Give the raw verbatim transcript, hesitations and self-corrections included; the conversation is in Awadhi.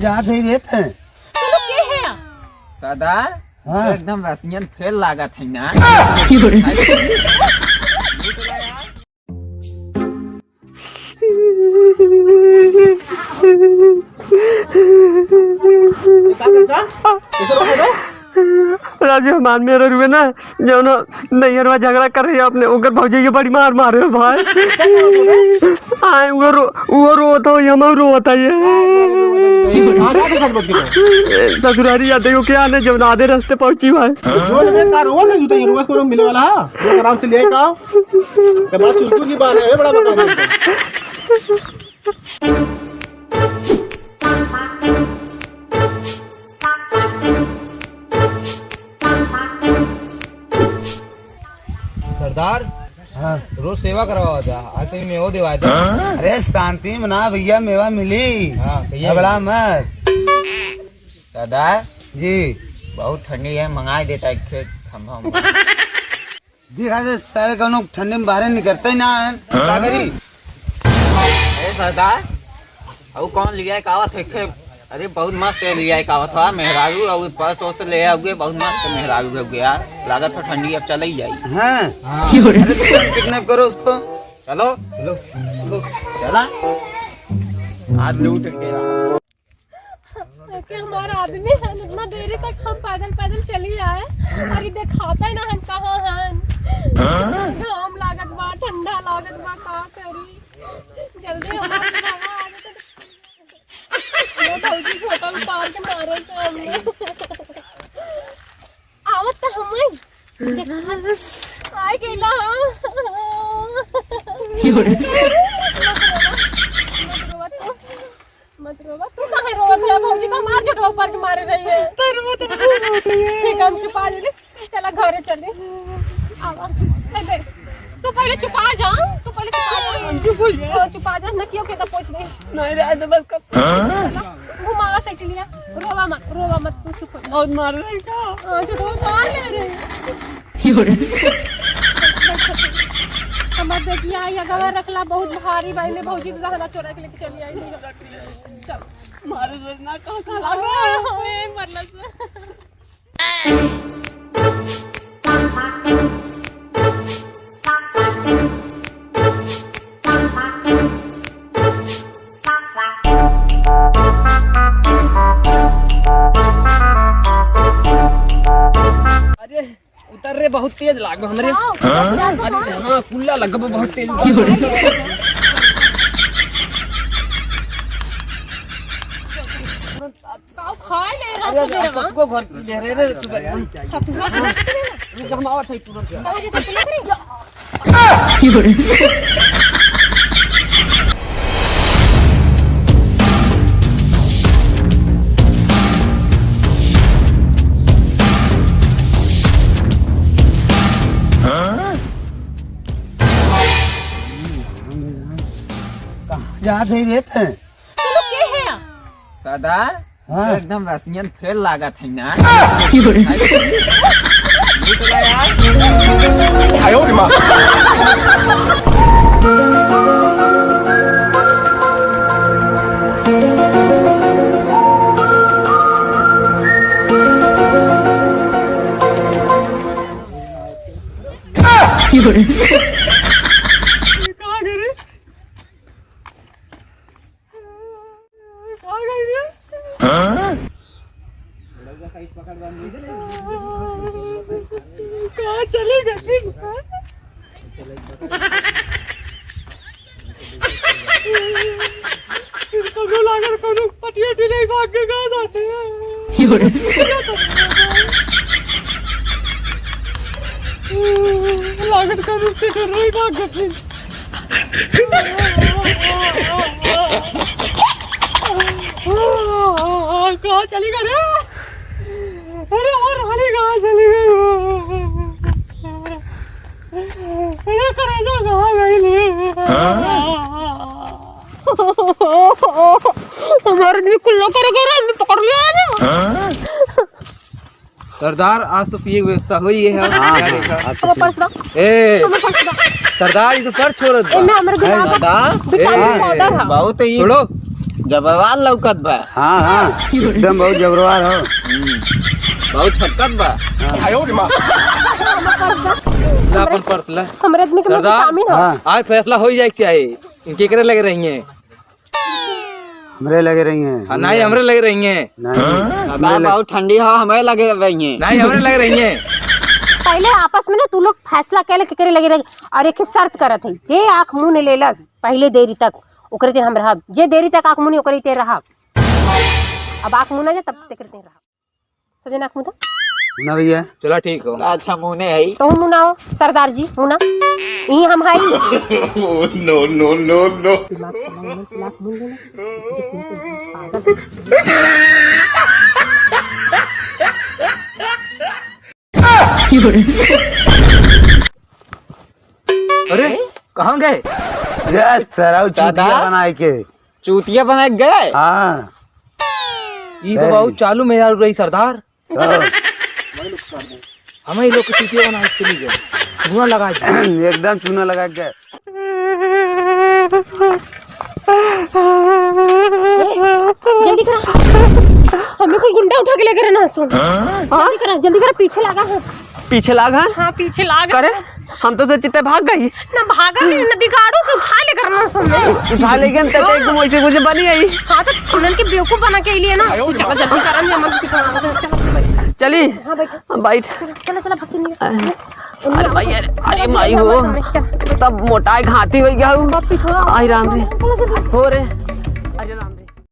का दे देत हैं? चलो, के है? सरदार, हाँ। तो एकदम रसियन फेल लागत है ना। राजू, हमार मेहरारू है ना, जौन नैहर में झगड़ा कर रही है अपने, ओकर भौजी के बड़ी मार मारे हो भाई। आए, वो रो-, वो रोत हो, हम रोत है ये। ससुरारी या देखो क्या ने जौन आधे रास्ते पहुंची भाई। जो है कार वो ना जूता ये रोज को मिले वाला है। जो आराम से ले आओ। ये बड़ा चुरचुर की बात है, ये बड़ा बता दे। सरदार, हाँ। रोज सेवा करवावा था, आज तो मेवा देवाया था। अरे शांति मना भैया, मेवा मिली। हाँ, भैया। घबरा मत। सरदार जी। बहुत ठंडी है, मंगाए देता एक ठे खंभा उंभा। देखा दे सारे कौनो ठंडी में बाहरे निकरते ही ना है। का करी? ए सरदार, अउ कौन लिया है कावत है खे? अरे बहुत मस्त है लिया है कावत है, मेहरारू अउ पर्स वर्स ले आउगे, बहुत मस्त मेहरारू है यार। लागत है ठंडी अब चले ही जाई। हाँ। हाँ। अरे तुम किडनैप करो उसको। चलो। चलो। चला। आज लूट के। कि हमार आदमी है, इतना देरी तक हम पैदल पैदल चली आए और ये देखाता है ना हम कहाँ हैं। घाम लागत बा, ठंडा लागत बा, का करी? जल्दी हमार बुलावा आ जाता तो। ये भौजी फोटो उतार के मारे थे हमने। आवत तो हम ही। आइ गइला हम। मत रोवा तू। मत रोवा तू। काहे रोवत है? भौजी तो हमार झुठवा ऊपर के मारे रही है। ठीक है, हम चुपा लेले। चला घरे चली। आवा। हे देख, तू पहिले चुपा जा, तू पहिले चुपा जा। चुप हो जा। हाँ, चुपा जा, नकियो के तो पोछ दे। नहीं रे, आज बस कब घुमावा साइकिलिया। रोवा मत, रोवा मत, तू चुप हो जा। बहुत मार रहे हैं का? हाँ, जो तो मार ले रहे हैं। हमार देखिया, ये गवा रखला बहुत भारी बा, इन्हें भौजी के गहना चोरा के लेके चली आई। चल। मारे जोर ना, कहाँ, कहाँ लाग रहा है? हाँ, हाँ, ए, मरला से। अरे उतर रे, बहुत तेज लागो हमरे। हाँ, अरे हाँ, कुल्ला लगबो बहुत तेज। काऊ खाए ले रहा अरे, सवेरे अरे, मा? सतुआ घर की ले रे, रे, तू बता। सतुआ घर की ले ना? रुक, हम आवत है तुरंत। काऊ जी, सतुआ घर की? कहाँ जात है रे तैं? चलो, के है? सरदार, हाँ। तो एकदम रसियन फेल लागत है ना। की बोले? लूट ला यार। आयो रे माँ। की बोले? कहाँ गए रे? कहाँ गई रे? हाँ? कहाँ चले गए? इनको को लागत कोनो पटिया टिले भाग के गए जाते हैं। लागत कोनो से डर रही भाग गए। कहाँ चली गई रे? अरे, हमार रानी कहाँ चली गई? अरे, करेजा कहाँ गई रे? हमारे भी कुल्ला कर गए रे, पकड़ लिया है ना। सरदार, आज तो पिए के व्यवस्था होई है। हाँ, क्या हाँ, देखा? आज तो हमारे पास ना। ए, हमारे पास ना। सरदार, ये तो सर छोड़ दो। ए, ना, हमारे गुलाब सरदार, गुलाब ए, पाउडर है। बहुत ही छोड़ो। जबरवार लौकत बा। हाँ, हाँ, एकदम बहुत जबरवार हो। हम्म, बहुत छटकत बा। हाँ। ला अपन पर्स ला। हमरे आदमी के सरदार, विटामिन हो। हाँ। आज फैसला हो ही जाए के चाही। इनके एकरे लगे रही हैं। हमरे लगे रही हैं। हाँ, नहीं, हमरे लगे रही हैं। नहीं, हमरे दादा लगे बहुत ठंडी हो, हमरे लगे रही हैं। नहीं, हमरे लगे रही हैं। पहले आपस में ना तू लोग फैसला कैले केकरे लगे रही। और एक शर्त करत है, जे आँख मुन लेलस पहले देरी तक, ओकरे दिन हम रहब। जे देरी तक आँख मुनी, ओकरे ते रहब। अब आँख मुना जा, तब तेकरे ते रहब। सजन, आँख मुदा। ना भैया। चला, ठीक हो। अच्छा, मुने है। तो मुनाओ, सरदार जी, मुना। ई हम हाई। No, no, no, no। दिमाग खराब है, लाख मुन लेना। पागल। अरे, कहाँ गए? ये सरऊ दादा? चूतिया बनाए के। चूतिया बनाए के गए? हाँ। ई तो ए। बहुत चालू मेहरारू रही, सरदार। हाँ। हमें ई लोग के चूतिया बनाए के चली गए। धुआं लगा दे। एकदम चूना लगा के गए। ए, जल्दी करा। हमें कोई गुंडा उठा के लेकर ना सुन। हाँ? जल्दी करा, जल्दी करा, पीछे लागा है। पीछे लागा? हाँ, पीछे लागा। करे? हम तो सोचिते भाग गई। ना भागा नहीं, ना दिगाड़ू, तो उठा लेकर ना सुन। उठा लेकिन तो एकदम वैसे कुछ बनी गई। हाँ, तो उन्हन के बेवकूफ बना के लिए ना। चला जल्दी करा, नहीं, हम चला, चला, चला। चली? हाँ, बैठ। बैठ। चला, चला, भाग, चलिए। अरे भाई, अरे, अरे माई हो। तब मोटाई घाती हो गया हूँ। आई राम रे। हो रे।